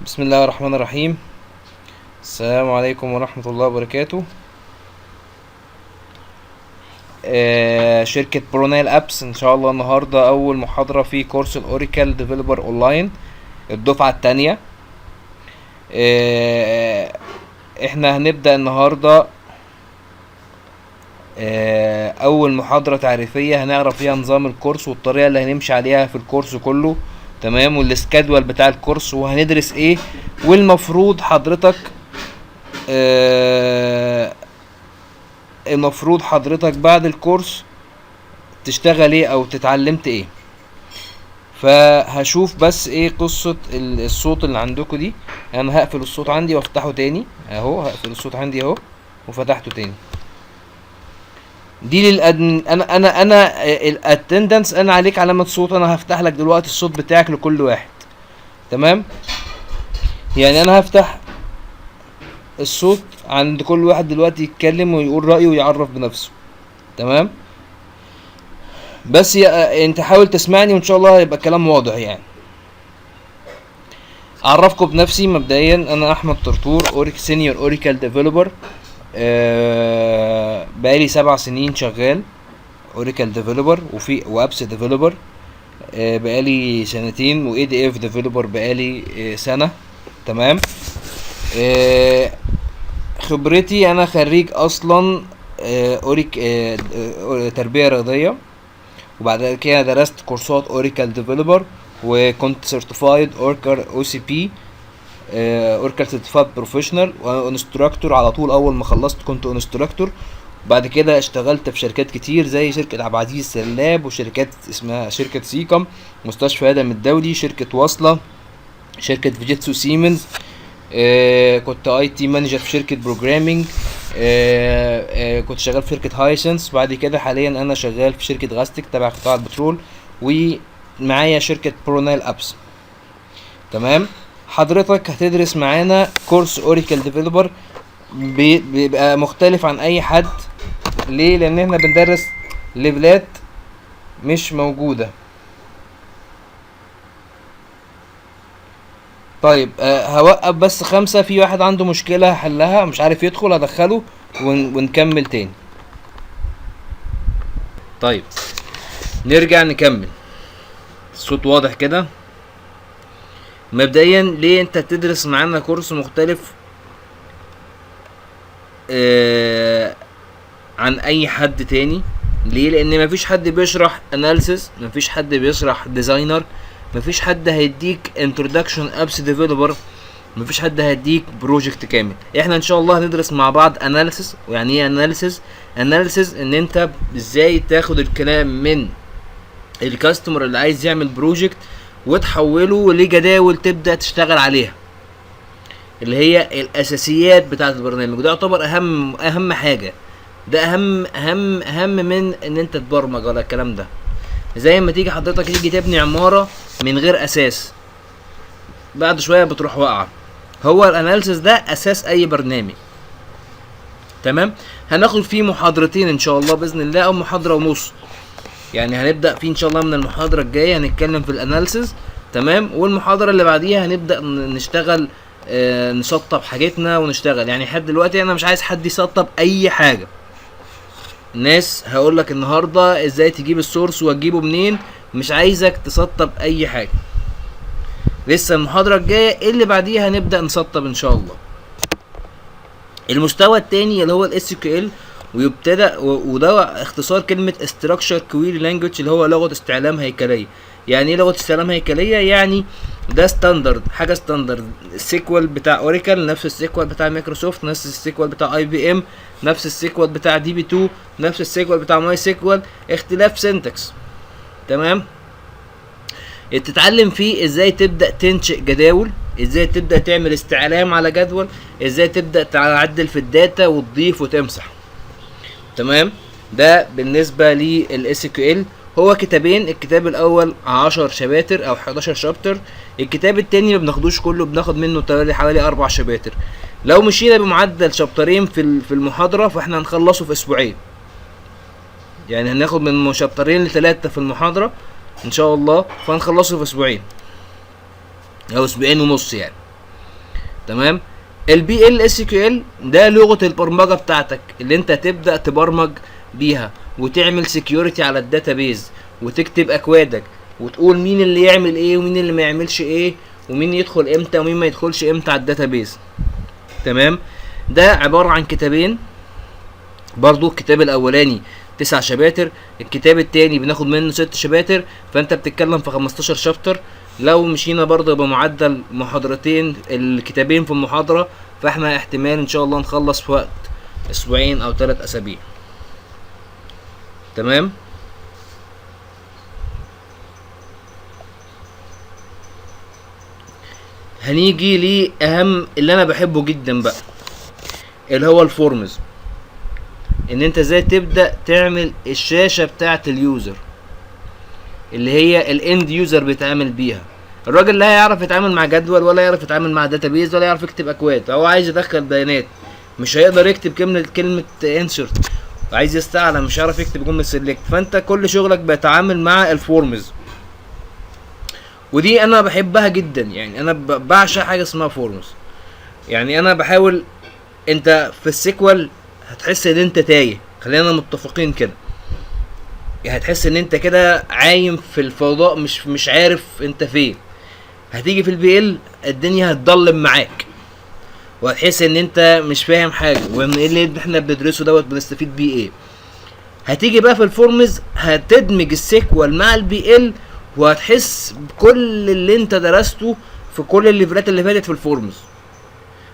بسم الله الرحمن الرحيم. السلام عليكم ورحمة الله وبركاته. شركة برونال ابس ان شاء الله النهاردة اول محاضرة في كورس ال Oracle Developer Online الدفعة التانية. احنا هنبدأ النهاردة اول محاضرة تعريفية هنعرف فيها نظام الكورس والطريقة اللي هنمشي عليها في الكورس كله، تمام، وال schedule بتاع الكورس وهندرس ايه، والمفروض حضرتك آه، المفروض حضرتك بعد الكورس تشتغل ايه او تتعلمت ايه. فهشوف بس ايه قصة الصوت اللي عندكم دي. انا هقفل الصوت عندي وافتحه تاني اهو، هقفل الصوت عندي اهو وفتحته تاني. دي لل admin، انا ال attendance انا عليك علامة صوت، انا هفتح لك دلوقتي الصوت بتاعك لكل واحد، تمام؟ يعني انا هفتح الصوت عند كل واحد دلوقتي يتكلم ويقول رأيه ويعرف بنفسه، تمام؟ بس انت حاول تسمعني وان شاء الله هيبقى الكلام واضح. اعرفكم بنفسي مبدئيا، انا احمد طرطور، senior Oracle developer، بقالي 7 سنين شغال Oracle developer و apps developer، بقالي سنتين، و ADF developer بقالي سنة، تمام. خبرتي انا خريج اصلا، اوريك، تربية رياضية، وبعد كده درست كورسات Oracle developer، وكنت certified Oracle OCP، Oracle Certified Professional و instructor. على طول اول ما خلصت كنت instructor. بعد كده اشتغلت في شركات كتير زي شركة عبد العزيز سلاب، وشركات اسمها شركة سيكم، مستشفى ادم الدولي، شركة واصلة، شركة فيجيتسو سيمنز. كنت IT manager في شركة programming، كنت شغال في شركة هايسنس. بعد كده حاليا انا شغال في شركة غاستك تبع قطاع البترول، ومعايا شركة برونايل ابس، تمام. حضرتك هتدرس معانا كورس Oracle developer بيبقى مختلف عن اي حد. ليه؟ لان احنا بندرس level ات مش موجودة. طيب، هوقف بس 5، في واحد عنده مشكلة هحلها، مش عارف يدخل، هدخله ونكمل تاني. طيب نرجع نكمل. الصوت واضح كده؟ مبدئيا ليه انت تدرس معانا كورس مختلف عن اي حد تاني؟ ليه؟ لان مفيش حد بيشرح analysis، مفيش حد بيشرح designer، مفيش حد هيديك introduction apps developer، مفيش حد هيديك project كامل. احنا ان شاء الله هندرس مع بعض analysis. ويعني ايه analysis؟ analysis ان انت ازاي تاخد الكلام من ال customer اللي عايز يعمل project وتحوله لجداول تبدا تشتغل عليها، اللي هي الاساسيات بتاعه البرنامج. وده يعتبر اهم حاجه، ده اهم من ان انت تبرمج ولا الكلام ده. زي ما تيجي حضرتك تيجي تبني عماره من غير اساس، بعد شويه بتروح واقعه. هو ال analysis ده اساس اي برنامج، تمام. هناخد فيه محاضرتين ان شاء الله باذن الله، او محاضره ونص يعني. هنبدا فيه ان شاء الله من المحاضره الجايه هنتكلم في ال analysis، تمام. والمحاضره اللي بعديها هنبدا نشتغل، نسطب حاجتنا ونشتغل. لحد دلوقتي انا مش عايز حد يسطب اي حاجه. الناس هقول لك النهارده ازاي تجيب ال source وتجيبه منين، مش عايزك تسطب اي حاجه. لسه المحاضره الجايه اللي بعديها هنبدا نسطب ان شاء الله. المستوى التاني اللي هو ال SQL، وده اختصار كلمه structure query language، اللي هو لغه استعلام هيكليه. يعني ايه لغه استعلام هيكليه؟ يعني ده standard، حاجه standard. ال SQL بتاع Oracle نفس ال SQL بتاع مايكروسوفت، نفس ال SQL بتاع IBM، نفس ال SQL بتاع DB 2، نفس ال SQL بتاع MySQL، اختلاف syntax، تمام. تتعلم فيه ازاي تبدا تنشئ جداول، ازاي تبدا تعمل استعلام على جدول، ازاي تبدا تعدل في ال data وتضيف وتمسح، تمام. ده بالنسبه لل SQL. هو كتابين، الكتاب الاول 10 chapters او 11 chapter، الكتاب التاني ما بناخدوش كله، بناخد منه حوالي 4 chapters. لو مشينا بمعدل شابترين في المحاضره فاحنا هنخلصه في اسبوعين، يعني هناخد من شابترين لثلاثه في المحاضره ان شاء الله، فهنخلصه في اسبوعين او اسبوعين ونص يعني. تمام. ال PL SQL ده لغة البرمجة بتاعتك اللي انت تبدا تبرمج بيها وتعمل security على ال database وتكتب اكوادك وتقول مين اللي يعمل ايه ومين اللي ما يعملش ايه ومين يدخل امتى ومين ما يدخلش امتى على ال database. تمام. ده عبارة عن كتابين برضو، الكتاب الاولاني 9 chapters، الكتاب التاني بناخد منه 6 chapters، فانت بتتكلم في 15 chapter. لو مشينا برضه بمعدل محاضرتين الكتابين في المحاضرة، فاحنا احتمال ان شاء الله نخلص في وقت اسبوعين او 3 اسابيع. تمام. هنيجي لأهم اللي انا بحبه جدا بقى، اللي هو ال forms، ان انت ازاي تبدأ تعمل الشاشة بتاعة ال user اللي هي ال end user بيتعامل بيها. الراجل لا يعرف يتعامل مع جدول ولا يعرف يتعامل مع database ولا يعرف يكتب اكواد، هو عايز يدخل بيانات مش هيقدر يكتب كلمة insert، عايز يستعلم مش هيعرف يكتب جملة select. فانت كل شغلك بيتعامل مع ال forms، ودي انا بحبها جدا. يعني انا بعشق حاجة اسمها forms. يعني انا بحاول، انت في ال SQL هتحس ان انت تايه، خلينا متفقين كده، هتحس ان انت كده عايم في الفضاء مش عارف انت فين. هتيجي في ال PL الدنيا هتضلم معاك وهتحس ان انت مش فاهم حاجة، وان ايه اللي احنا بندرسه دوت بنستفيد بيه ايه. هتيجي بقى في ال forms هتدمج ال SQL مع ال PL، وهتحس بكل اللي انت درسته في كل ال levelات اللي فاتت في ال forms.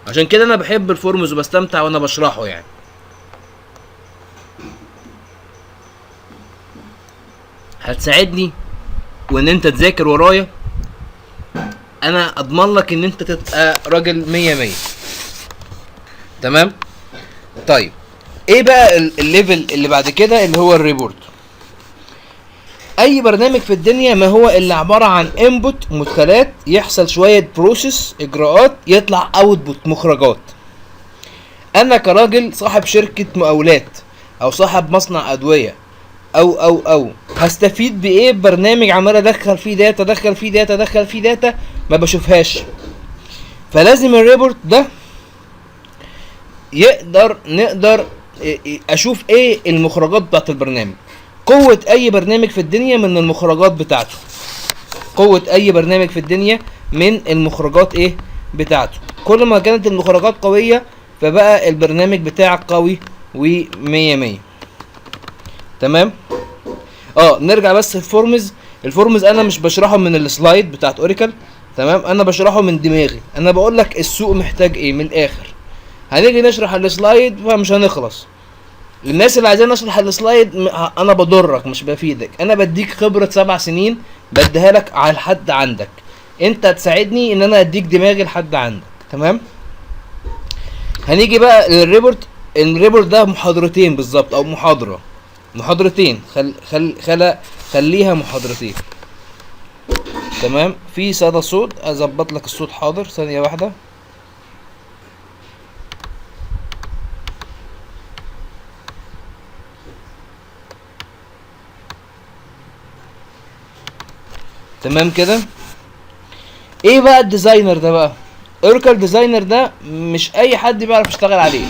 عشان كده انا بحب ال forms وبستمتع وانا بشرحه. يعني هتساعدني وان انت تذاكر ورايا، انا اضمن لك ان انت تبقى راجل 100 100. تمام. طيب ايه بقى ال level اللي بعد كده اللي هو ال report؟ اي برنامج في الدنيا ما هو اللي عبارة عن input مدخلات، يحصل شوية process اجراءات، يطلع output مخرجات. انا كراجل صاحب شركة مقاولات او صاحب مصنع ادوية او او او هستفيد بايه ببرنامج عمال ادخل فيه data ادخل فيه data ادخل فيه data ما بشوفهاش؟ فلازم ال report ده نقدر اشوف ايه المخرجات بتاعت البرنامج. قوة اي برنامج في الدنيا من المخرجات بتاعته، قوة اي برنامج في الدنيا من المخرجات ايه بتاعته. كل ما كانت المخرجات قوية فبقى البرنامج بتاعك قوي ومية مية. تمام. نرجع بس ال forms. ال forms انا مش بشرحه من ال slide بتاعت Oracle، تمام، انا بشرحه من دماغي، انا بقول لك السوق محتاج ايه من الاخر. هنيجي نشرح ال slide فمش هنخلص. الناس اللي عايزين نشرح ال slide انا بضرك مش بفيدك، انا بديك خبرة 7 سنين بديها لك على الحد عندك، انت تساعدني ان انا اديك دماغي لحد عندك. تمام. هنيجي بقى لل report. ال report ده محاضرتين بالظبط، او محاضرة محاضرتين، خل خل خل خليها محاضرتين. تمام. في صدى صوت، اظبط لك الصوت، حاضر، ثانية واحدة. تمام كده. ايه بقى ال Designer ده بقى؟ Oracle Designer ده مش اي حد بيعرف يشتغل عليه.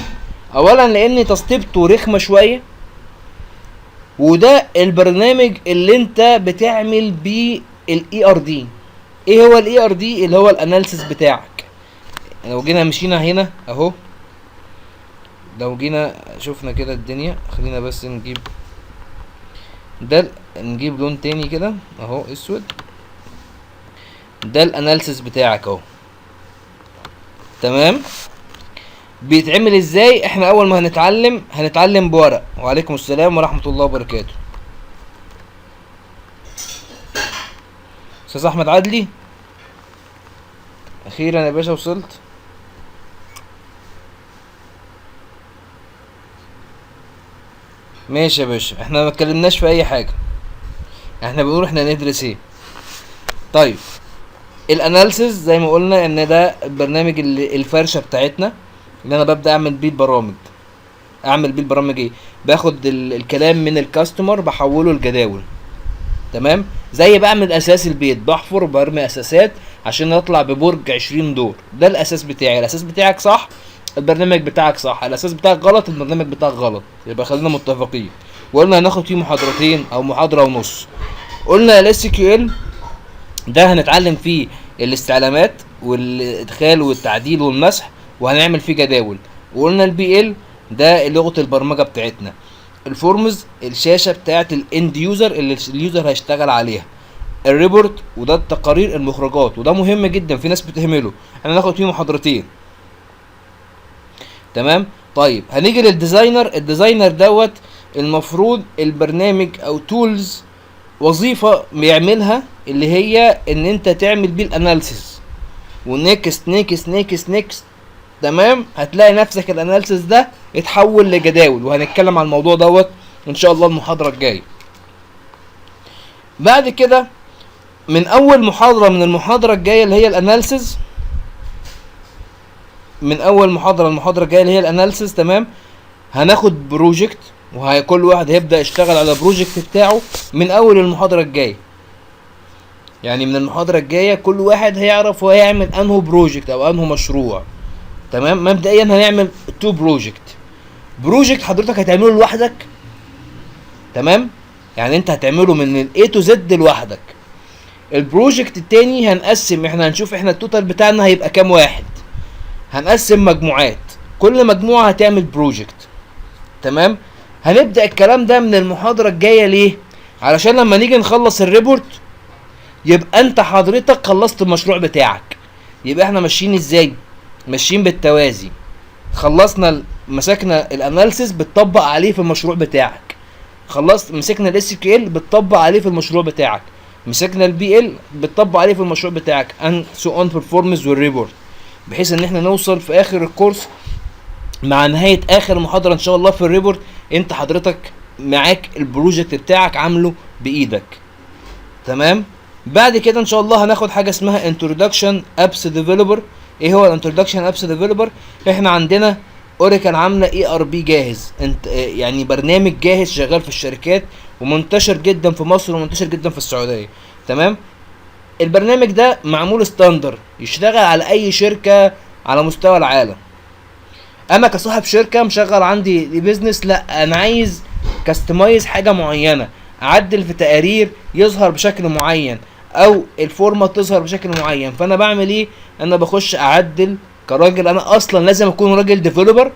اولا لان تسطيبته رخمة شوية، وده البرنامج اللي انت بتعمل بيه ال ERD. ايه هو ال ERD؟ اللي هو ال analysis بتاعك. لو جينا مشينا هنا اهو، لو جينا شفنا كده الدنيا، خلينا بس نجيب ده، نجيب لون تاني كده اهو اسود. ده ال analysis بتاعك اهو. تمام. بيتعمل ازاي؟ احنا اول ما هنتعلم بورق. وعليكم السلام ورحمة الله وبركاته. استاذ احمد عدلي، اخيرا يا باشا وصلت. ماشي يا باشا، احنا ما اتكلمناش في اي حاجة، احنا بنقول احنا ندرس ايه. طيب ال analysis زي ما قلنا ان ده البرنامج اللي الفرشة بتاعتنا اللي انا ببدا اعمل بيه البرامج. اعمل بيه البرامج ايه؟ باخد الكلام من ال customer بحوله لجداول. تمام. زي بعمل اساس البيت، بحفر وبرمي اساسات عشان اطلع ببرج 20 دور. ده الاساس بتاعي. الاساس بتاعك صح، البرنامج بتاعك صح. الاساس بتاعك غلط، البرنامج بتاعك غلط. يبقى خلينا متفقين. وقلنا هناخد فيه محاضرتين او محاضرة ونص. قلنا ال SQL ده هنتعلم فيه الاستعلامات والادخال والتعديل والمسح، وهنعمل فيه جداول. وقلنا ال PL ده لغة البرمجة بتاعتنا. ال forms الشاشة بتاعت ال end user اللي ال user هيشتغل عليها. ال report وده التقارير المخرجات، وده مهم جدا في ناس بتهمله، احنا هناخد فيه محاضرتين. تمام. طيب هنيجي لل designer. ال designer دوت المفروض البرنامج او tools وظيفة بيعملها اللي هي ان انت تعمل بيه ال analysis و next next next next. تمام. هتلاقي نفسك ال analysis ده اتحول لجداول، وهنتكلم عن الموضوع دوت ان شاء الله المحاضرة الجاية. بعد كده من اول محاضرة من المحاضرة الجاية اللي هي ال analysis، من اول محاضرة المحاضرة الجاية اللي هي ال analysis، تمام، هناخد project، وكل واحد هيبدا يشتغل على project بتاعه من اول المحاضرة الجاية. يعني من المحاضرة الجاية كل واحد هيعرف هو هيعمل انه project او انه مشروع. تمام. مبدئيا هنعمل two project. project حضرتك هتعمله لوحدك، تمام، يعني انت هتعمله من ال A to Z لوحدك. ال project التاني هنقسم، احنا هنشوف احنا ال total بتاعنا هيبقى كام واحد، هنقسم مجموعات، كل مجموعة هتعمل project. تمام. هنبدأ الكلام ده من المحاضرة الجاية. ليه؟ علشان لما نيجي نخلص ال report يبقى انت حضرتك خلصت المشروع بتاعك. يبقى احنا ماشيين ازاي؟ ماشيين بالتوازي. خلصنا مسكنا ال analysis بتطبق عليه في المشروع بتاعك، خلصت مسكنا ال SQL بتطبق عليه في المشروع بتاعك، مسكنا ال PL بتطبق عليه في المشروع بتاعك، and so on في ال forms وال report، بحيث ان احنا نوصل في اخر الكورس مع نهاية اخر محاضرة ان شاء الله في ال report انت حضرتك معاك ال project بتاعك عامله بايدك. تمام. بعد كده ان شاء الله هناخد حاجة اسمها introduction apps developer. ايه هو ال introduction apps developer؟ احنا عندنا Oracle عامله ERP جاهز، انت يعني برنامج جاهز شغال في الشركات ومنتشر جدا في مصر ومنتشر جدا في السعودية. تمام. البرنامج ده معمول standard يشتغل على اي شركة على مستوى العالم. انا كصاحب شركة مشغل عندي business، لا انا عايز customize حاجة معينة، اعدل في تقارير يظهر بشكل معين او الفورمة تظهر بشكل معين. فانا بعمل ايه؟ انا بخش اعدل كراجل، انا اصلا لازم اكون راجل developer،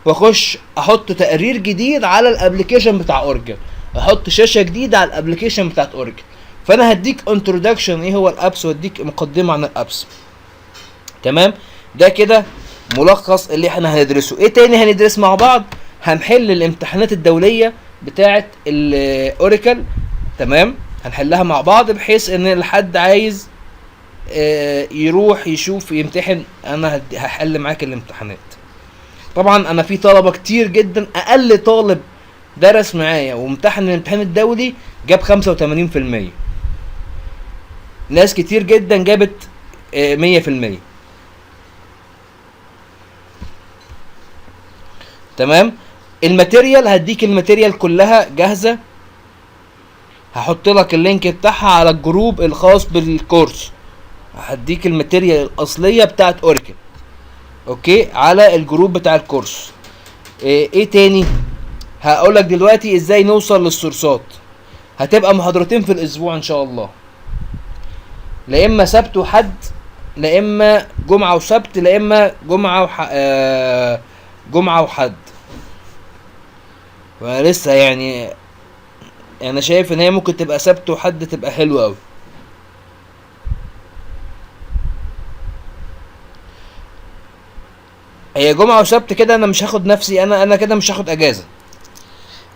واخش احط تقرير جديد على ال application بتاع Oracle، احط شاشة جديدة على ال application بتاعت Oracle. فانا هديك introduction ايه هو ال apps، واديك مقدمه عن ال apps. تمام. ده كده ملخص اللي احنا هندرسه. ايه تاني هندرس مع بعض؟ هنحل الامتحانات الدولية بتاعه ال Oracle. تمام. هنحلها مع بعض بحيث ان الحد عايز يروح يشوف يمتحن، انا هحل معاك الامتحانات. طبعا انا في طلبه كتير جدا، اقل طالب درس معايا وامتحن الامتحان الدولي جاب 85%. ناس كتير جدا جابت 100%. تمام. ال material هديك ال material كلها جاهزة، هحط لك ال link بتاعها على ال group الخاص بالكورس. هديك ال material الاصلية بتاعت Oracle، okay، على ال group بتاع الكورس. ايه تاني هقولك دلوقتي؟ ازاي نوصل للسورسات. هتبقى محاضرتين في الاسبوع ان شاء الله، لا اما سبت وحد، لا اما جمعه وسبت، لا اما جمعه وحد. فلسه يعني انا شايف ان هي ممكن تبقى سبت وحد، تبقى حلوة قوي. هي جمعه وسبت كده انا مش هاخد نفسي، انا كده مش هاخد اجازه.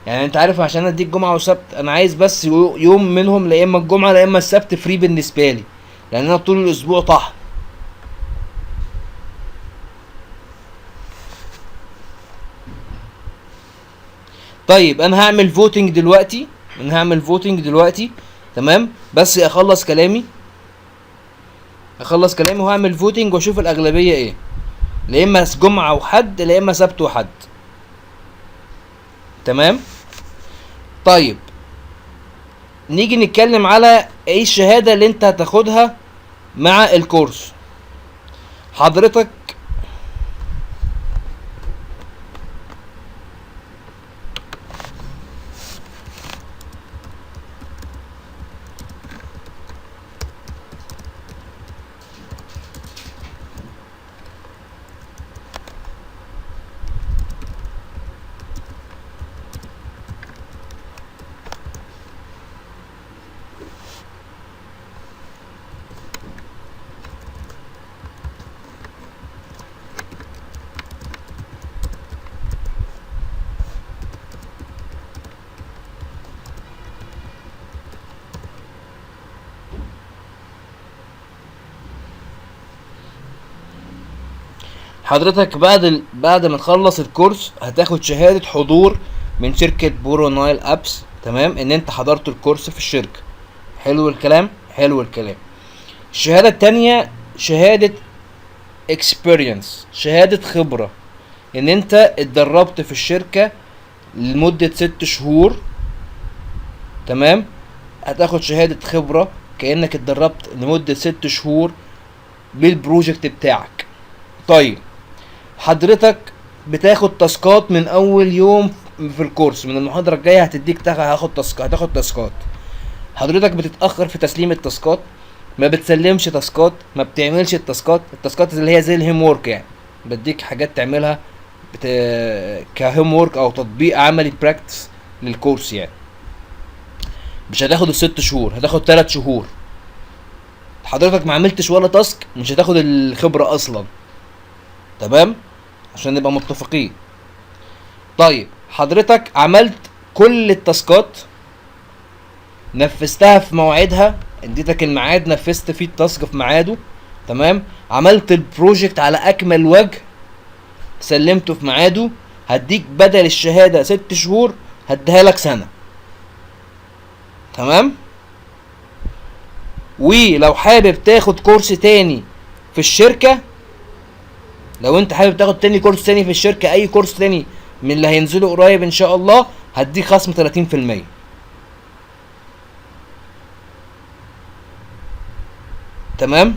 يعني انت عارف عشان اديك جمعه وسبت انا عايز بس يوم منهم، لا اما الجمعة لا اما السبت free بالنسبة لي، لان انا طول الاسبوع طحن. طيب انا هعمل voting دلوقتي، انا هعمل voting دلوقتي. تمام. بس اخلص كلامي، اخلص كلامي وهعمل voting واشوف الاغلبية ايه، لا اما جمعه وحد لا اما سبت وحد. تمام. طيب نيجي نتكلم على ايه الشهادة اللي انت هتاخدها مع الكورس. حضرتك بعد ما تخلص الكورس هتاخد شهادة حضور من شركة برو نايل ابس، تمام، ان انت حضرت الكورس في الشركة. حلو الكلام، حلو الكلام. الشهادة التانية شهادة experience، شهادة خبرة، ان انت اتدربت في الشركة لمدة 6 شهور، تمام، هتاخد شهادة خبرة كأنك اتدربت لمدة 6 شهور بال project بتاعك. طيب حضرتك بتاخد تاسكات من اول يوم في الكورس، من المحاضرة الجاية هتديك هاخد task، هتاخد تاسكات. حضرتك بتتأخر في تسليم التاسكات، ما بتسلمش تاسكات، ما بتعملش التاسكات، التاسكات اللي هي زي ال homework يعني، بديك حاجات تعملها ك homework او تطبيق عملي practice للكورس يعني. مش هتاخد ال6 شهور، هتاخد 3 شهور. حضرتك ما عملتش ولا task، مش هتاخد الخبرة اصلا، تمام، عشان نبقى متفقين. طيب حضرتك عملت كل التاسكات، نفذتها في مواعيدها، اديتك الميعاد نفذت فيه ال task في ميعاده، تمام، عملت ال project على اكمل وجه، سلمته في ميعاده، هديك بدل الشهادة 6 شهور هديها لك سنة، تمام. ولو حابب تاخد كورس تاني في الشركة، لو انت حابب تاخد تاني كورس تاني في الشركة، اي كورس تاني من اللي هينزله قريب ان شاء الله، هديك خصم 30%. تمام،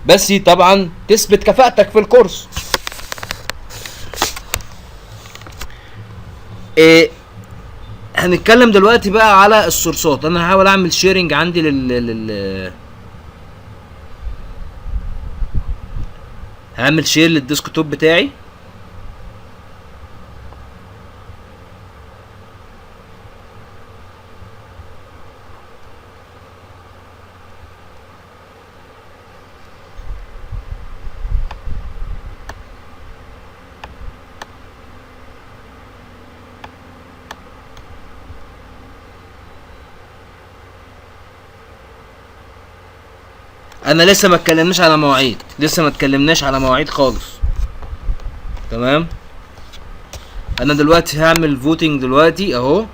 بس طبعا تثبت كفاءتك في الكورس. إيه هنتكلم دلوقتي بقى على السورسات. انا هحاول اعمل sharing عندي لل لل هعمل share لل desktop بتاعي. انا لسه ما اتكلمناش على مواعيد، لسه ما اتكلمناش على مواعيد خالص، تمام. انا دلوقتي هعمل voting دلوقتي اهو.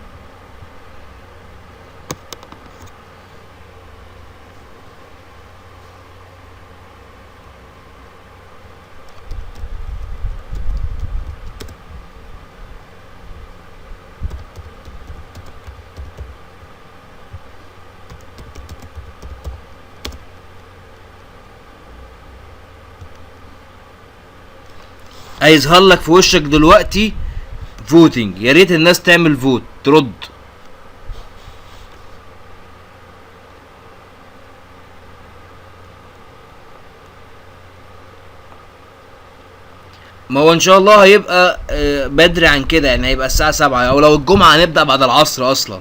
هيظهر لك في وشك دلوقتي voting، يا ريت الناس تعمل vote ترد. ما هو ان شاء الله هيبقى بدري عن كده يعني، هيبقى الساعة 7، او لو الجمعة هنبدأ بعد العصر اصلا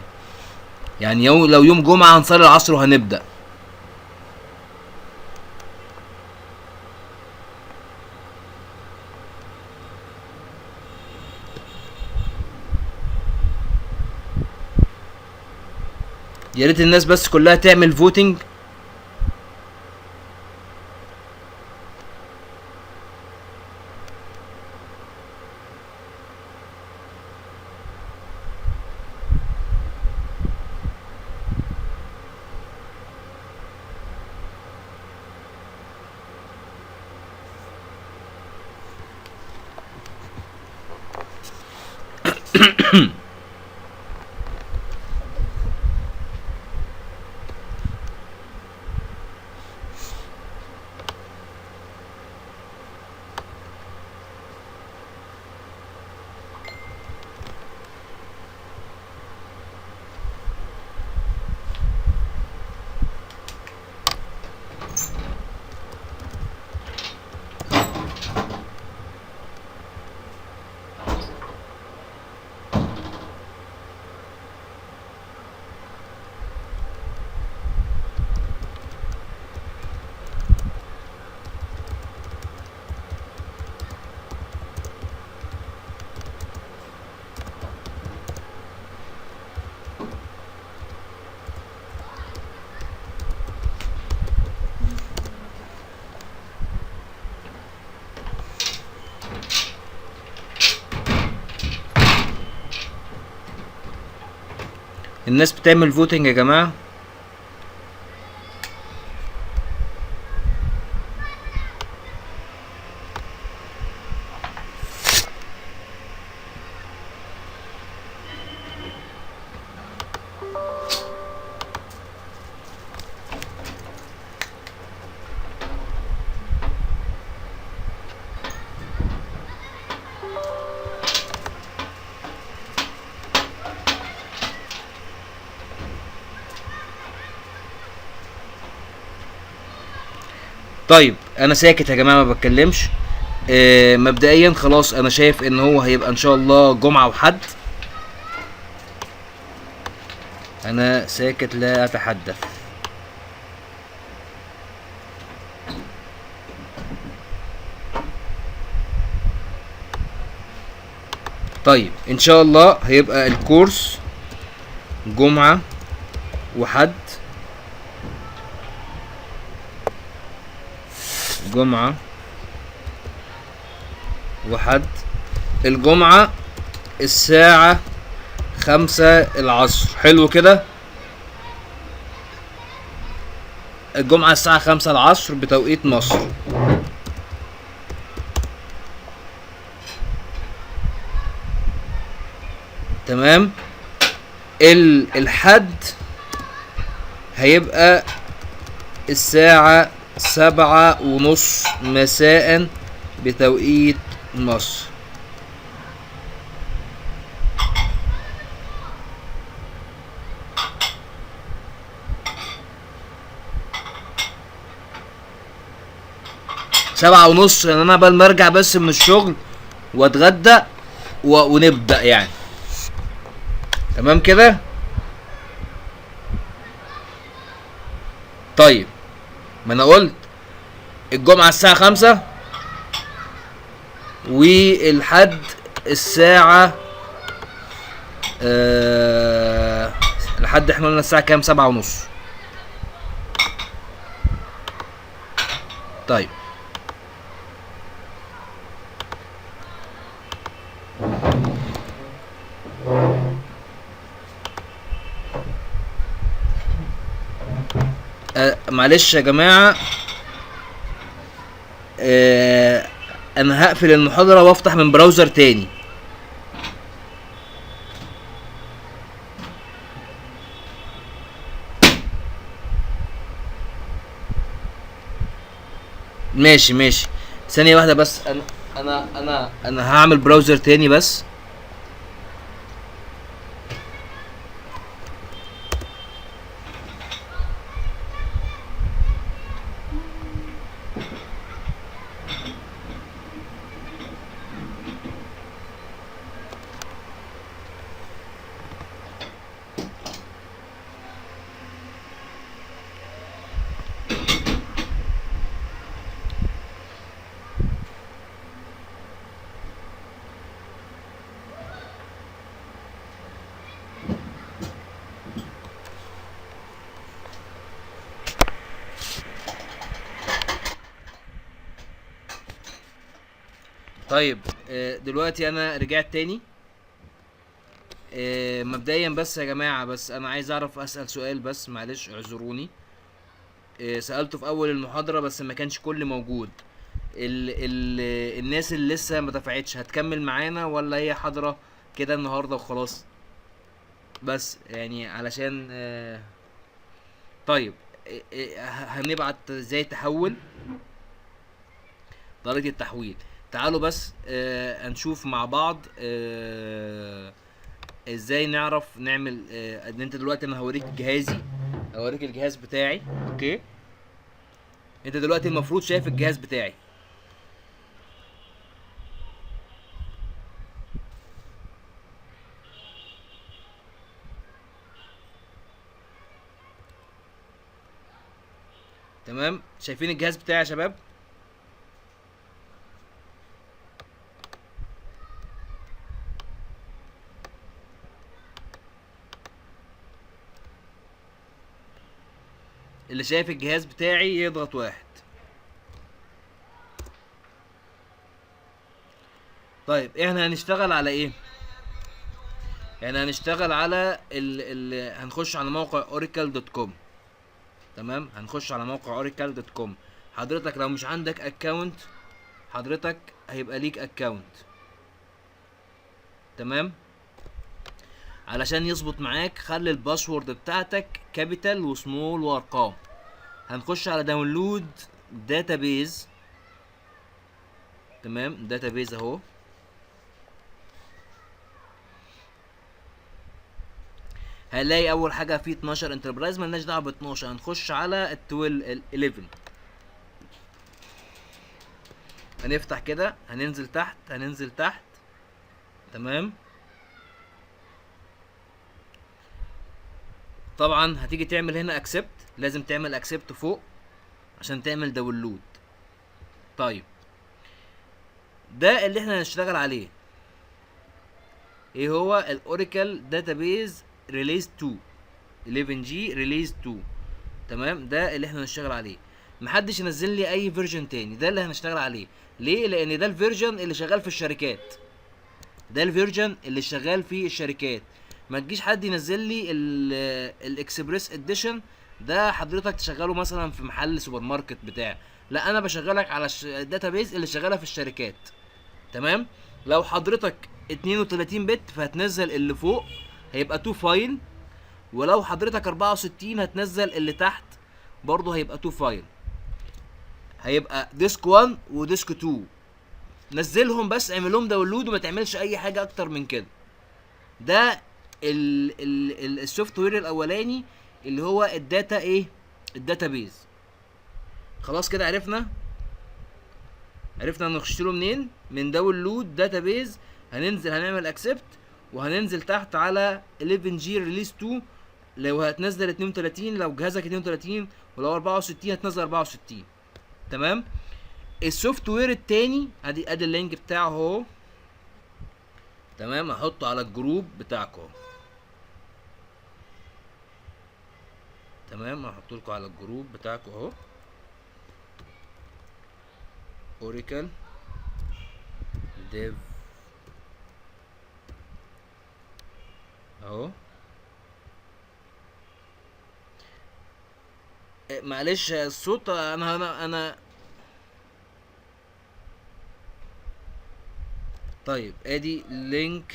يعني، لو يوم جمعة هنصلي العصر وهنبدأ. يا ريت الناس بس كلها تعمل voting. الناس بتعمل voting يا جماعة. طيب انا ساكت يا جماعة ما بتكلمش. مبدئيا خلاص انا شايف ان هو هيبقى ان شاء الله جمعه وحد. انا ساكت لا اتحدث. طيب ان شاء الله هيبقى الكورس جمعه وحد، جمعة وحد. الجمعة الساعة 5 العصر، حلو كده؟ الجمعة الساعة 5 العصر بتوقيت مصر. تمام. الحد هيبقى الساعة 7:30 مساء بتوقيت مصر. 7:30، يعني انا بل ما ارجع بس من الشغل واتغدى ونبدأ يعني. تمام كده؟ طيب ما انا قلت الجمعة الساعة 5 والحد الساعة لحد احنا قلنا الساعة كام؟ 7:30. طيب معلش يا جماعة، انا هقفل المحاضرة وافتح من براوزر تاني. ماشي ماشي، ثانية واحدة بس، انا انا انا انا هعمل براوزر تاني بس. طيب دلوقتي انا رجعت تاني. مبدئيا بس يا جماعة، بس انا عايز اعرف اسأل سؤال بس، معلش اعذروني. سألته في اول المحاضرة بس ما كانش كل موجود. ال ال الناس اللي لسه ما دفعتش هتكمل معانا ولا هي حاضرة كده النهاردة وخلاص؟ بس يعني علشان طيب هنبعت ازاي تحول، طريقة التحويل. تعالوا بس هنشوف مع بعض ازاي نعرف نعمل. ان انت دلوقتي انا هوريك جهازي، هوريك الجهاز بتاعي. okay، انت دلوقتي المفروض شايف الجهاز بتاعي. تمام، شايفين الجهاز بتاعي يا شباب؟ اللي شايف الجهاز بتاعي يضغط 1. طيب احنا هنشتغل على ايه؟ يعني هنشتغل على هنخش على موقع oracle.com. تمام، هنخش على موقع oracle.com. حضرتك لو مش عندك account، حضرتك هيبقى ليك account. تمام، علشان يظبط معاك خلي ال password بتاعتك capital و small وارقام. هنخش على download database. تمام، database اهو. هنلاقي اول حاجة في 12 enterprise، ملناش دعوه ب 12، هنخش على ال 11. هنفتح كده، هننزل تحت، هننزل تحت. تمام، طبعا هتيجي تعمل هنا accept، لازم تعمل accept فوق عشان تعمل download. طيب ده اللي احنا هنشتغل عليه، ايه هو؟ ال Oracle Database release 2 11 g release 2. تمام، ده اللي احنا هنشتغل عليه. محدش ينزل لي اي version تاني، ده اللي هنشتغل عليه. ليه؟ لان ده ال version اللي شغال في الشركات، ده ال version اللي شغال في الشركات. ما تجيش حد ينزل لي ال express edition ده، حضرتك تشغله مثلا في محل سوبر ماركت بتاع، لا انا بشغلك على ال database اللي شغالة في الشركات. تمام، لو حضرتك 32 bit فهتنزل اللي فوق هيبقى 2 file، ولو حضرتك 64 هتنزل اللي تحت برضه هيبقى 2 file، هيبقى disk 1 و disk 2. نزلهم بس، اعمل لهم download وما تعملش اي حاجة اكتر من كده. ده ال software الاولاني اللي هو ال data ايه؟ ال database. خلاص كده عرفنا نخش له منين؟ من download database. هننزل هنعمل accept وهننزل تحت على 11 g release 2. لو هتنزل 32، لو جهازك 32، ولو 64 هتنزل 64. تمام، ال software التاني ادي ال link بتاعه اهو. تمام، هحطه على ال group بتاعكم اهو. تمام، هحطه لكم على ال group بتاعكم اهو. Oracle Dev اهو. معلش الصوت، انا طيب ادي link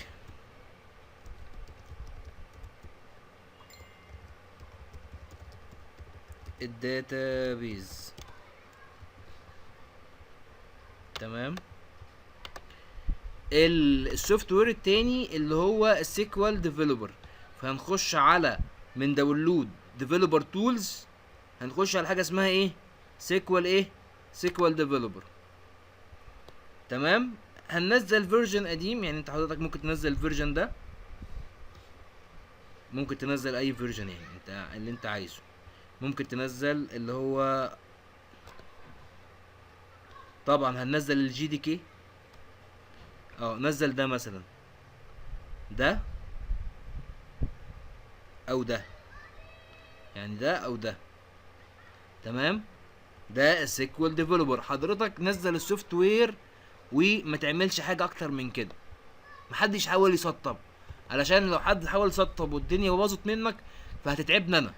ال database. تمام، ال software التاني اللي هو ال SQL Developer، فهنخش على من download developer tools، هنخش على حاجة اسمها ايه؟ SQL ايه؟ SQL Developer. تمام، هننزل version قديم، يعني انت حضرتك ممكن تنزل ال version ده، ممكن تنزل اي version يعني انت اللي انت عايزه. ممكن تنزل اللي هو طبعا هننزل ال JDK، نزل ده مثلا، ده او ده، يعني ده او ده. تمام، ده ال SQL Developer. حضرتك نزل ال software وما تعملش حاجة اكتر من كده، محدش يحاول يسطب، علشان لو حد حاول يسطب والدنيا باظت منك فهتتعبنا انا.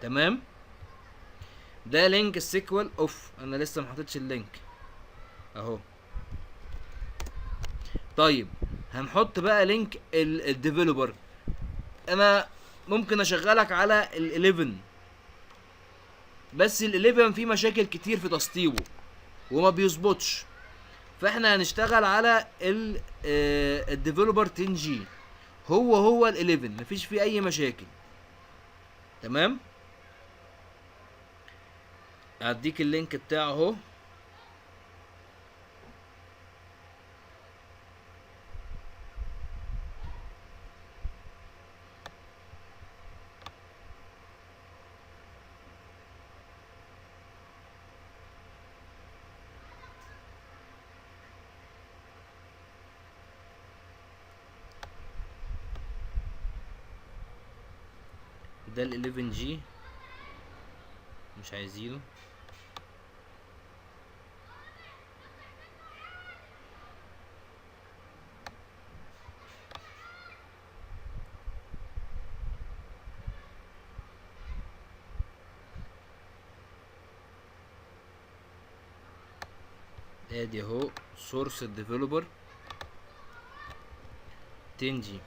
تمام، ده link ال SQL اوف، انا لسه ما حطيتش ال link اهو. طيب هنحط بقى link ال developer. انا ممكن اشغلك على ال 11، بس ال 11 فيه مشاكل كتير في تسطيبه وما بيظبطش، فاحنا هنشتغل على ال developer 10 g، هو ال 11 مفيش فيه اي مشاكل. تمام، هديك ال link بتاعه اهو. ده ال 11 g مش عايزينه. ادي اهو source ال developer تنجي.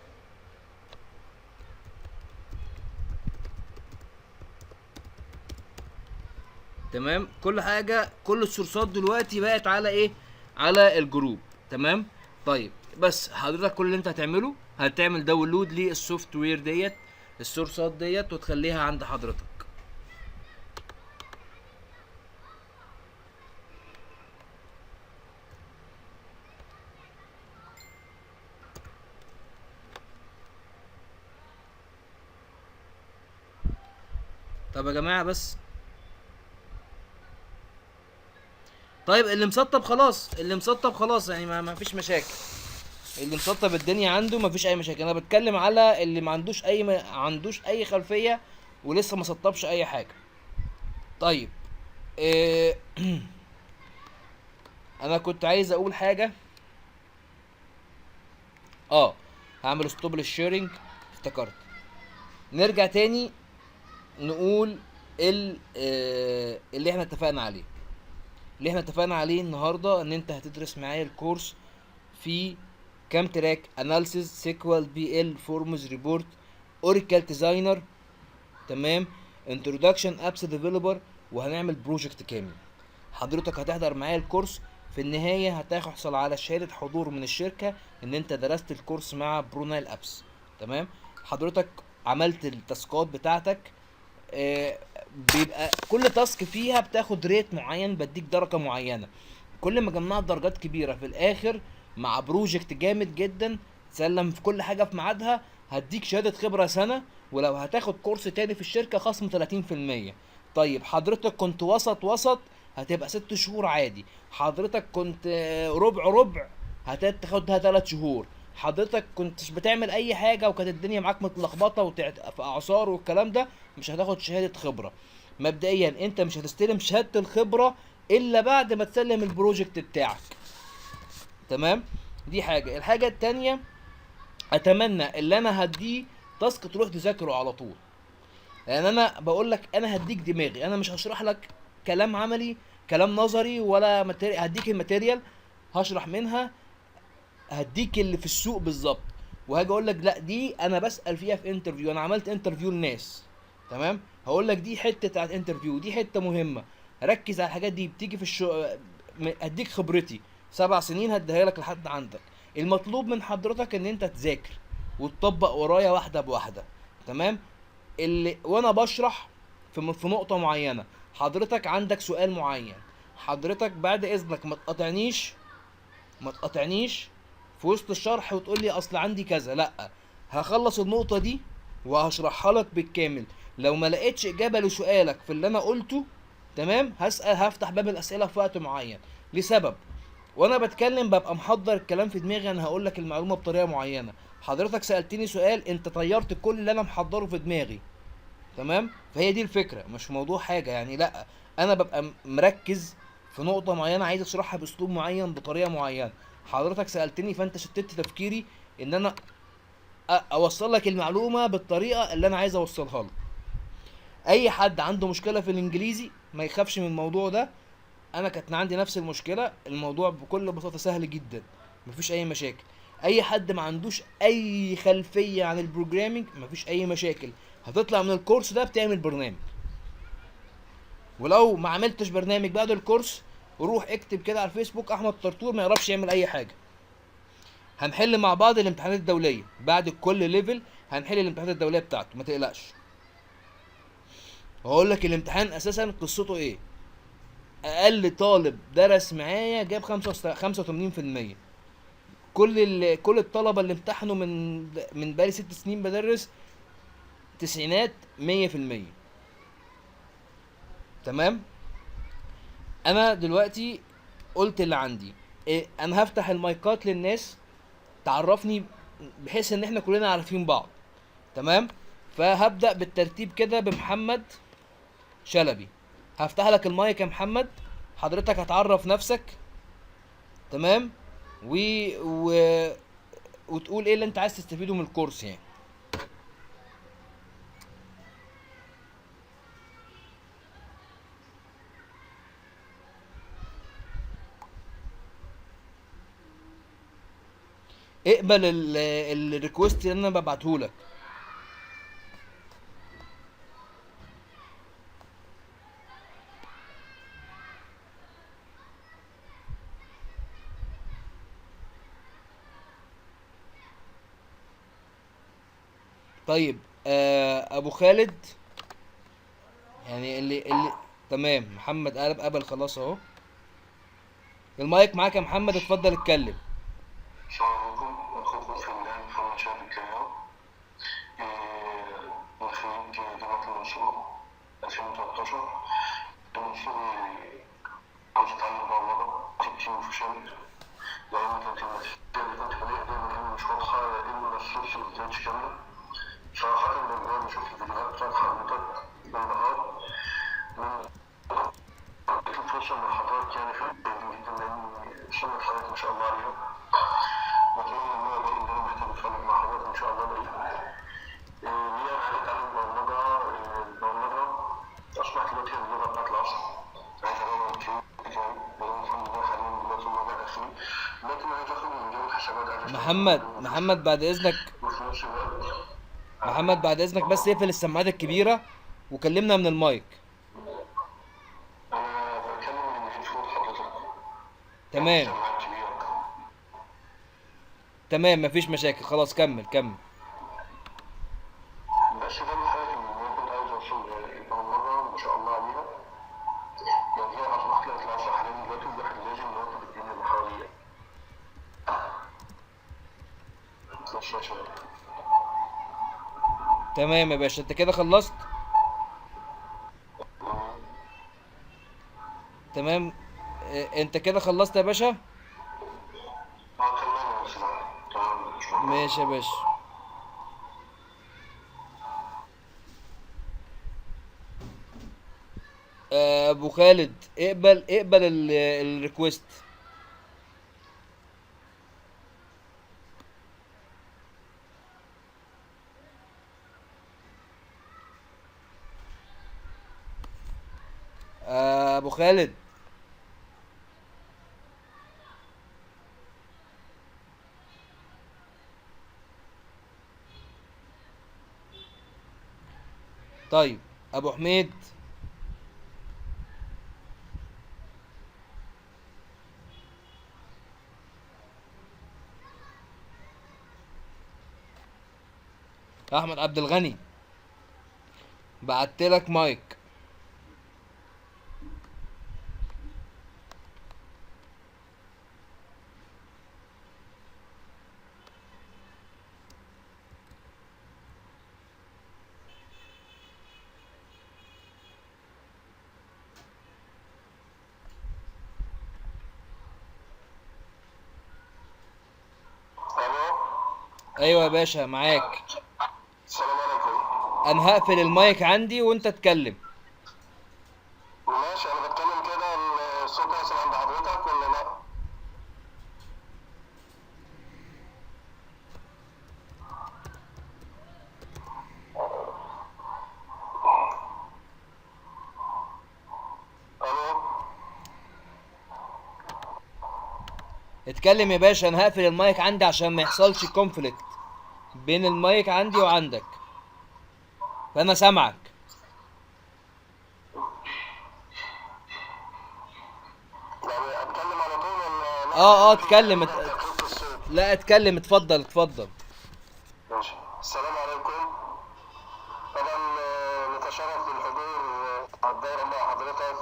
تمام، كل حاجة، كل ال source ات دلوقتي بقت على ايه؟ على ال group. تمام. طيب بس حضرتك كل اللي انت هتعمله هتعمل download لل software ديت، ال source ات ديت، وتخليها عند حضرتك. طب يا جماعة بس، طيب اللي مسطب خلاص، اللي مسطب خلاص يعني ما فيش مشاكل، اللي مسطب الدنيا عنده ما فيش اي مشاكل. انا بتكلم على اللي ما عندوش اي، ما عندوش اي خلفية ولسه ما سطبش اي حاجة. طيب انا كنت عايز اقول حاجة، هعمل stop لل sharing، افتكرت. نرجع تاني نقول اللي احنا اتفقنا عليه. اللي احنا اتفقنا عليه النهارده ان انت هتدرس معايا ال course في كام track: analysis، SQL، PL، forms، report، Oracle Designer، تمام، introduction apps developer، وهنعمل project كامل. حضرتك هتحضر معايا ال course، في النهاية هتحصل على شهادة حضور من الشركة ان انت درست ال course مع برونايل Apps. تمام. حضرتك عملت ال task ات بتاعتك، بيبقى كل task فيها بتاخد rate معين، بديك درجة معينة. كل ما جمعت درجات كبيرة في الاخر مع project جامد جدا تسلم في كل حاجة في ميعادها، هديك شهادة خبرة سنة، ولو هتاخد course تاني في الشركة خصم 30%. طيب حضرتك كنت وسط وسط هتبقى 6 شهور عادي، حضرتك كنت ربع ربع هتاخدها 3 شهور، حضرتك كنتش بتعمل اي حاجة وكانت الدنيا معاك متلخبطة في اعصار والكلام ده، مش هتاخد شهادة خبرة. مبدئيا انت مش هتستلم شهادة الخبرة الا بعد ما تسلم ال project بتاعك. تمام، دي حاجة. الحاجة التانية، اتمنى اللي انا هديه task تروح تذاكره على طول، لان انا بقول لك انا هديك دماغي، انا مش هشرح لك كلام عملي، كلام نظري ولا material. هديك ال material هشرح منها، هديك اللي في السوق بالظبط، وهاجي اقول لك لا دي انا بسأل فيها في interview، انا عملت interview لناس. تمام، هقول لك دي حتة بتاعت interview، دي حتة مهمة، ركز على الحاجات دي، بتيجي في الشو، هديك خبرتي 7 سنين هديها لك لحد عندك. المطلوب من حضرتك ان انت تذاكر وتطبق ورايا واحدة بواحدة. تمام، اللي وانا بشرح في نقطة معينة، حضرتك عندك سؤال معين، حضرتك بعد اذنك ما تقاطعنيش في وسط الشرح وتقول لي اصل عندي كذا، لا، هخلص النقطة دي وهشرحها لك بالكامل. لو ما لقيتش اجابة لسؤالك في اللي انا قلته، تمام، هفتح باب الاسئلة في وقت معين لسبب. وانا بتكلم ببقى محضر الكلام في دماغي، انا هقول لك المعلومة بطريقة معينة، حضرتك سألتني سؤال انت طيرت كل اللي انا محضرة في دماغي. تمام، فهي دي الفكرة، مش موضوع حاجة يعني، لا انا ببقى مركز في نقطة معينة عايز اشرحها باسلوب معين بطريقة معينة، حضرتك سألتني فانت شتت تفكيري ان انا اوصل لك المعلومة بالطريقة اللي انا عايز اوصلها لك. اي حد عنده مشكلة في الانجليزي ما يخافش من الموضوع ده، انا كانت عندي نفس المشكلة، الموضوع بكل بساطة سهل جدا، مفيش اي مشاكل. اي حد ما عندوش اي خلفية عن ال programming مفيش اي مشاكل، هتطلع من ال course ده بتعمل برنامج. ولو ما عملتش برنامج بعد ال course روح اكتب كده على الفيسبوك احمد طرطور ما يعرفش يعمل اي حاجة. هنحل مع بعض الامتحانات الدولية بعد كل level، هنحل الامتحانات الدولية بتاعته ما تقلقش. وهقول لك الامتحان اساسا قصته ايه. اقل طالب درس معايا جاب خمسة وتمانين في المية. كل الطلبة اللي امتحنوا من بقالي 6 سنين بدرس تسعينات مية في المية. تمام، انا دلوقتي قلت اللي عندي. انا هفتح المايكات للناس تعرفني بحيث ان احنا كلنا عارفين بعض. تمام، فهبدأ بالترتيب كده بمحمد شلبي. هفتح لك المايك يا محمد، حضرتك هتعرف نفسك. تمام، وتقول ايه اللي انت عايز تستفيده من الكورس يعني. اقبل ال request اللي انا ببعته لك. طيب ابو خالد، يعني اللي تمام. محمد قلب قبل خلاص اهو. المايك معاك يا محمد، اتفضل اتكلم. السلام عليكم، أخوكم في الله محمد شاهد الكيان، من خريج جامعة المنصورة 2013. من صغري عاوز أتعلم برمجة، كنت فشلت لأن كانت النتيجة اللي كنت بلاقيها دايما إما مش واضحة يا إما ال source ما كانتش كاملة. صراحة لما شفت الفيديوهات بتاعت حضرتك بانبهار، من لقيت فرصة من حضرتك يعني جدا لأن سنة حضرتك ما شاء الله عليها. بتمنى إن أنا ألاقي إن أنا محتاج أتفرج مع حضرتك إن شاء الله ألاقيه. ليه أنا عايز أتعلم برمجة؟ البرمجة أصبحت دلوقتي هي اللغة بتاعت العصر. عايز أغير ال career بتاعي لأن الحمد لله حاليا دلوقتي الموضوع داخلي، لكن عايز أخرج من مجال الحسابات، عايز أشتغل محمد، محمد بعد اذنك، وفي نفس الوقت محمد بعد اذنك بس اقفل السماعات الكبيرة وكلمنا من المايك. أنا بتكلم من الهيدفون حضرتك. تمام سماعات كبيرة. تمام، مفيش مشاكل، خلاص كمل كمل. بس ده الحاجة اللي أنا كنت عايز أوصل لها. البرمجة ما شاء الله عليها، يعني هي أصبحت لغة العصر حاليا دلوقتي، والواحد لازم يواكب الدنيا اللي حواليه. بس يا شباب. تمام يا باشا، انت كده خلصت؟ تمام. انت كده خلصت يا باشا؟ اه تمام يا سلام، تمام شكرا. ماشي يا باشا. ابو خالد، اقبل اقبل ال request. ابو خالد. طيب ابو حميد، احمد عبد الغني، بعت لك مايك. الو، ايوه يا باشا معاك. السلام عليكم. انا هقفل المايك عندي وانت اتكلم. ماشي، انا بتكلم كده الصوت واصل عند حضرتك ولا لا؟ الو، اتكلم يا باشا، انا هقفل المايك عندي عشان ما يحصلش conflict بين المايك عندي وعندك، فانا سامعك. يعني اتكلم على طول ولا لا؟ اتكلم. تخفيف الصوت. لا اتكلم، اتفضل اتفضل. ماشي، السلام عليكم. طبعا نتشرف بالحضور على الدائرة مع حضرتك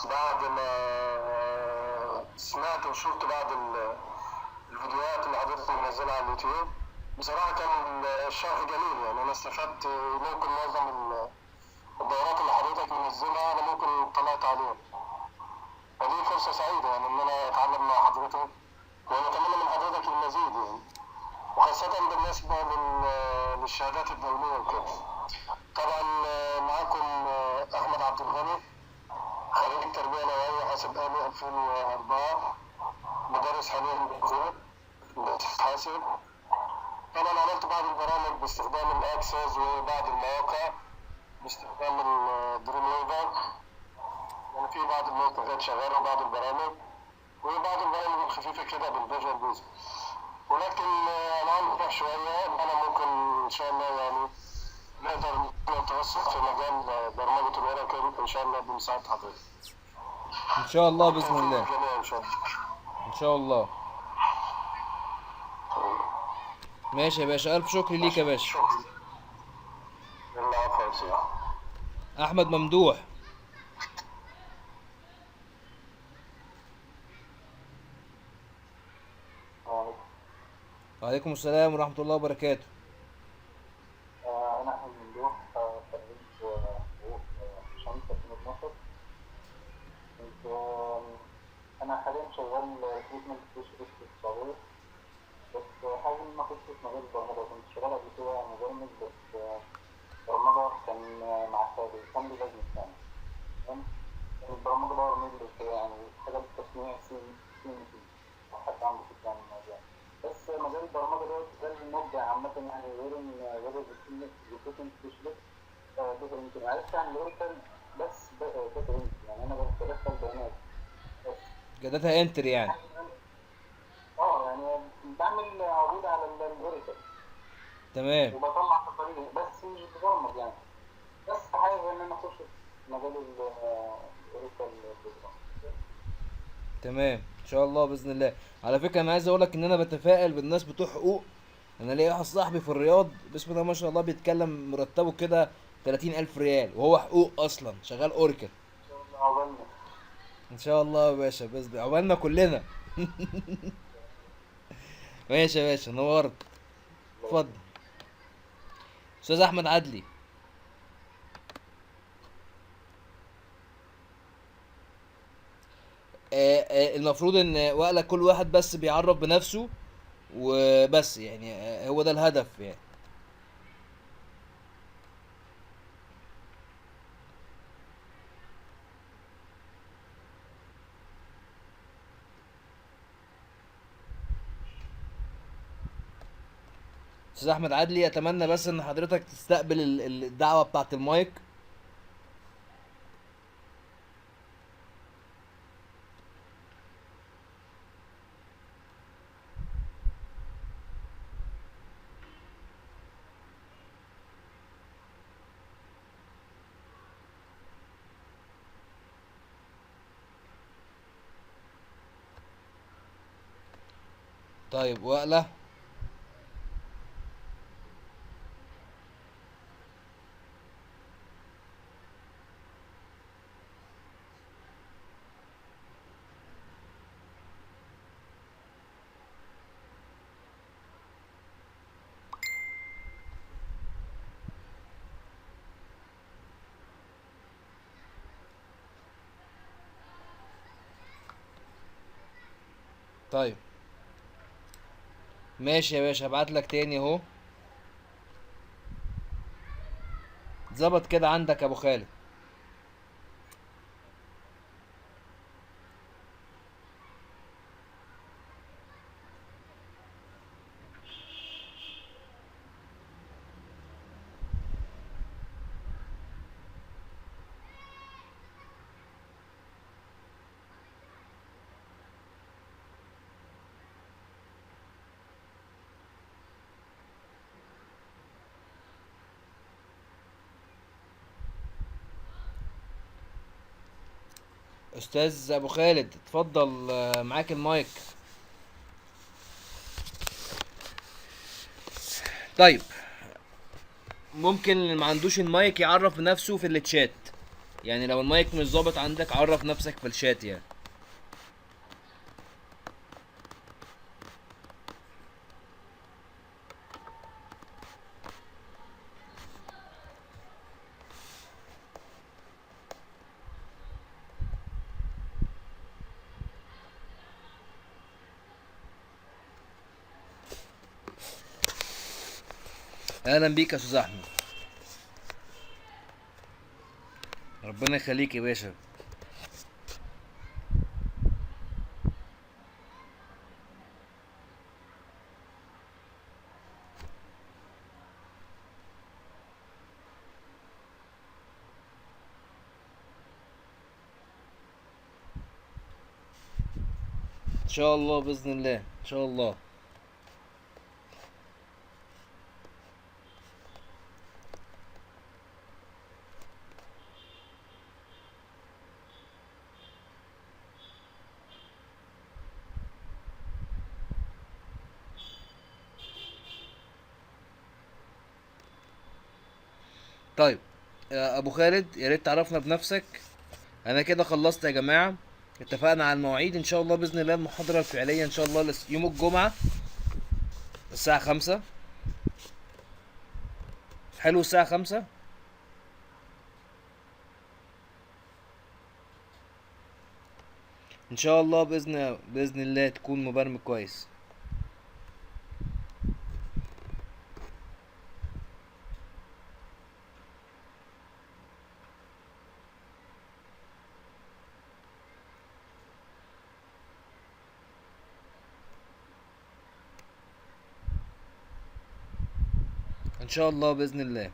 بعد ما سمعت وشفت بعض الفيديوهات اللي حضرتك منزلها على اليوتيوب. بصراحة كان الشرح جميل، يعني أنا استفدت. ممكن معظم الدورات اللي حضرتك منزلها أنا ممكن طلعت عليها، فدي فرصة سعيدة يعني إن أنا أتعلم مع حضرتك، ونتمنى من حضرتك المزيد يعني، وخاصة بالنسبة للشهادات الدولية وكده. طبعا معاكم أحمد عبد الغني، خريج تربية نوعية حاسب آلي 2004، مدرس حاليا بالكويت، مدرس حاسب. طبعا عملت بعض البرامج باستخدام ال Access وبعض المواقع باستخدام ال Dreamweaver، يعني في بعض المواقع كانت شغالة وبعض البرامج، وبعض البرامج الخفيفة كده بال Visual Basic. ولكن انا عندي طموح شوية ان انا ممكن ان شاء الله يعني نقدر نتوسع في مجال برمجة ال Oracle ان شاء الله بمساعدة حضرتك. ان شاء الله باذن الله. الجميع ان شاء الله. ان شاء الله. ماشي يا باشا، الف شكر ليك يا باشا. شكرا. العفو يا سيدي. احمد ممدوح. وعليكم السلام ورحمة الله وبركاته. أنا أحمد ممدوح، خريج حقوق شمس 2012. كنت أنا حاليا شغال recruitment specialist في السعودية، بس حابب إن أنا أخش في مجال البرمجة. كنت شغال قبل كده مبرمج، بس برمجة كان مع خالي family business يعني، تمام. كان البرمجة power mill وكده يعني، حاجة بالتصنيع CNC، لو حد عنده فكرة عن الموضوع. بس مجال البرمجة دوت غير المبدع عامة يعني، غير ال recruitment specialist data entry. عرفت عن ال Oracle بس data entry يعني، انا بدخل بيانات بس ك data entry يعني. يعني بعمل عروض على ال Oracle. تمام. وبطلع تقارير بس مش ببرمج يعني، بس حابب ان انا اخش في مجال ال Oracle. تمام ان شاء الله باذن الله. على فكرة انا عايز اقول لك ان انا بتفائل بالناس بتوع حقوق. انا ليا واحد صاحبي في الرياض بسم الله ما شاء الله بيتكلم مرتبه كده 30000 ريال، وهو حقوق اصلا شغال Oracle. ان شاء الله عقبالنا. ان شاء الله يا باشا باذن الله عقبالنا كلنا. ماشي يا باشا، نورت. اتفضل استاذ احمد عدلي. المفروض ان وقلة كل واحد بس بيعرف بنفسه وبس يعني، هو ده الهدف يعني. استاذ احمد عدلي، اتمنى بس ان حضرتك تستقبل الدعوة بتاعت المايك. طيب وقلة. طيب ماشي يا باشا، هبعت لك تاني اهو. ظبط كده عندك يا ابو خالد. استاذ ابو خالد اتفضل، معاك المايك. طيب ممكن اللي ما عندوش المايك يعرف نفسه في الشات يعني، لو المايك مش ظابط عندك عرف نفسك في الشات يعني. اهلا بيك يا استاذ احمد، ربنا يخليك يا باشا. ان شاء الله باذن الله، ان شاء الله. طيب ابو خالد يا ريت تعرفنا بنفسك. انا كده خلصت يا جماعة، اتفقنا على المواعيد ان شاء الله باذن الله. المحاضرة الفعلية ان شاء الله يوم الجمعة الساعة 5. حلو، الساعة 5. ان شاء الله باذن الله تكون مبرمج كويس. ان شاء الله باذن الله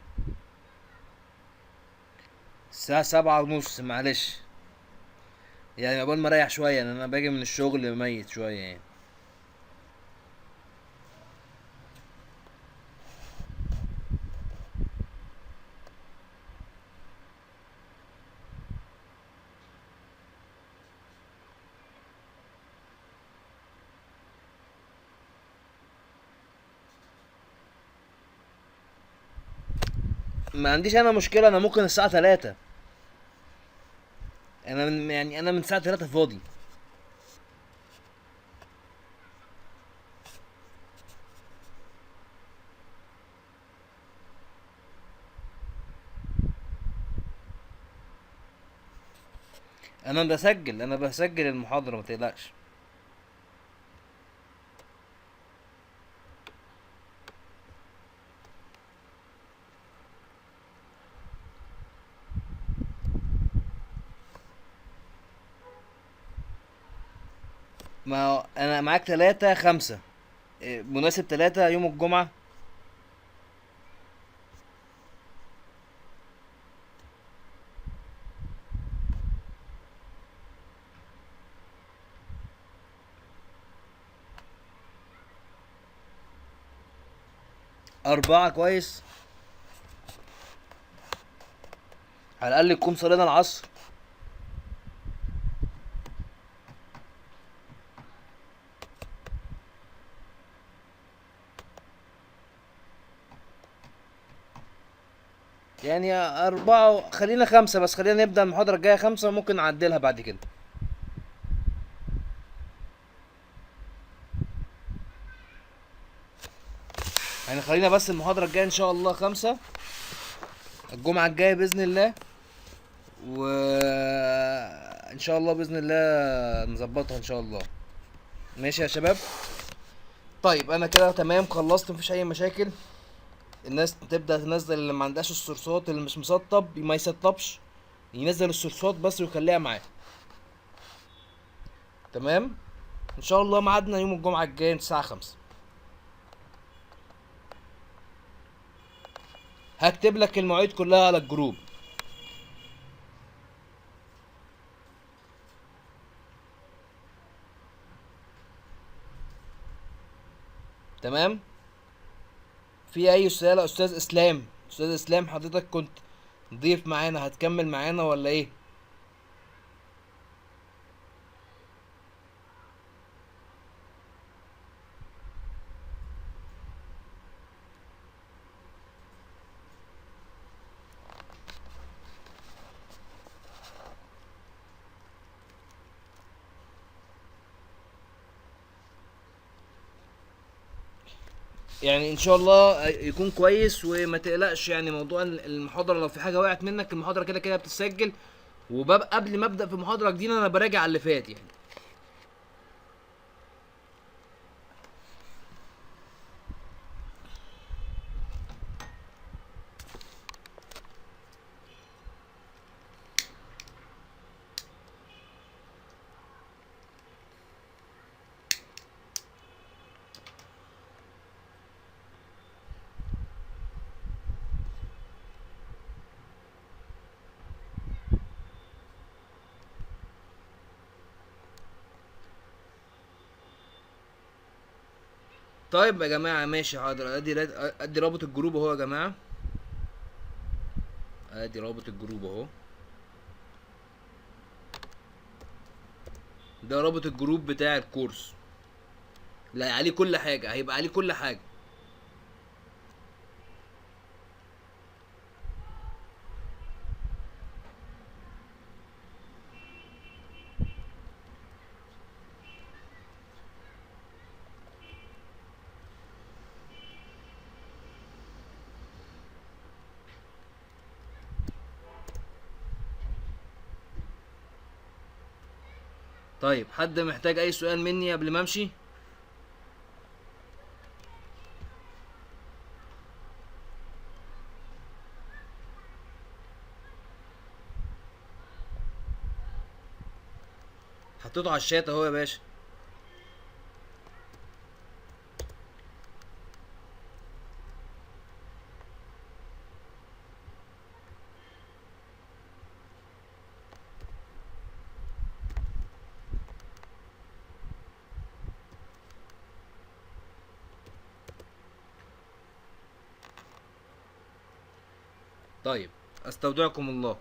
الساعة 7:30. معلش يعني قبل ما اريح شوية، لان انا باجي من الشغل ميت شوية يعني. ما عنديش انا مشكلة، انا ممكن الساعة 3. انا من يعني انا من الساعة 3 فاضي. انا بسجل المحاضرة، ما تقلقش. ما هو انا معاك 3 5. إيه، مناسب 3 يوم الجمعة. 4 كويس، على الأقل يكون صلينا العصر. يعني 4، خلينا 5 بس، خلينا نبدأ المحاضرة الجاية 5، ممكن نعدلها بعد كده. يعني خلينا بس المحاضرة الجاية إن شاء الله 5، الجمعة الجاية بإذن الله، وإن شاء الله بإذن الله نظبطها إن شاء الله. ماشي يا شباب؟ طيب أنا كده تمام، خلصت، مفيش أي مشاكل. الناس تبدأ تنزل، اللي ما عندهاش السورسات، اللي مش مسطب ما يسطبش، ينزل السورسات بس ويخليها معاه. تمام؟ إن شاء الله ميعادنا يوم الجمعة الجاية الساعة 5. هكتب لك المواعيد كلها على الجروب. تمام؟ في اي سؤال يا استاذ اسلام؟ استاذ اسلام حضرتك كنت ضيف معانا، هتكمل معانا ولا ايه؟ يعني ان شاء الله يكون كويس وما تقلقش. يعني موضوع المحاضرة لو في حاجة وقعت منك، المحاضرة كده كده بتتسجل، وببقى قبل ما ابدا في محاضرة جديدة انا براجع على اللي فات يعني. طيب يا جماعة ماشي، حاضر. ادي رابط الجروب اهو يا جماعة، ادي رابط الجروب اهو، ده رابط الجروب بتاع الكورس، لا عليه كل حاجة، هيبقى عليه كل حاجة. طيب حد محتاج اي سؤال مني قبل ما امشي؟ حطيته على الشات اهو يا باشا. طيب استودعكم الله.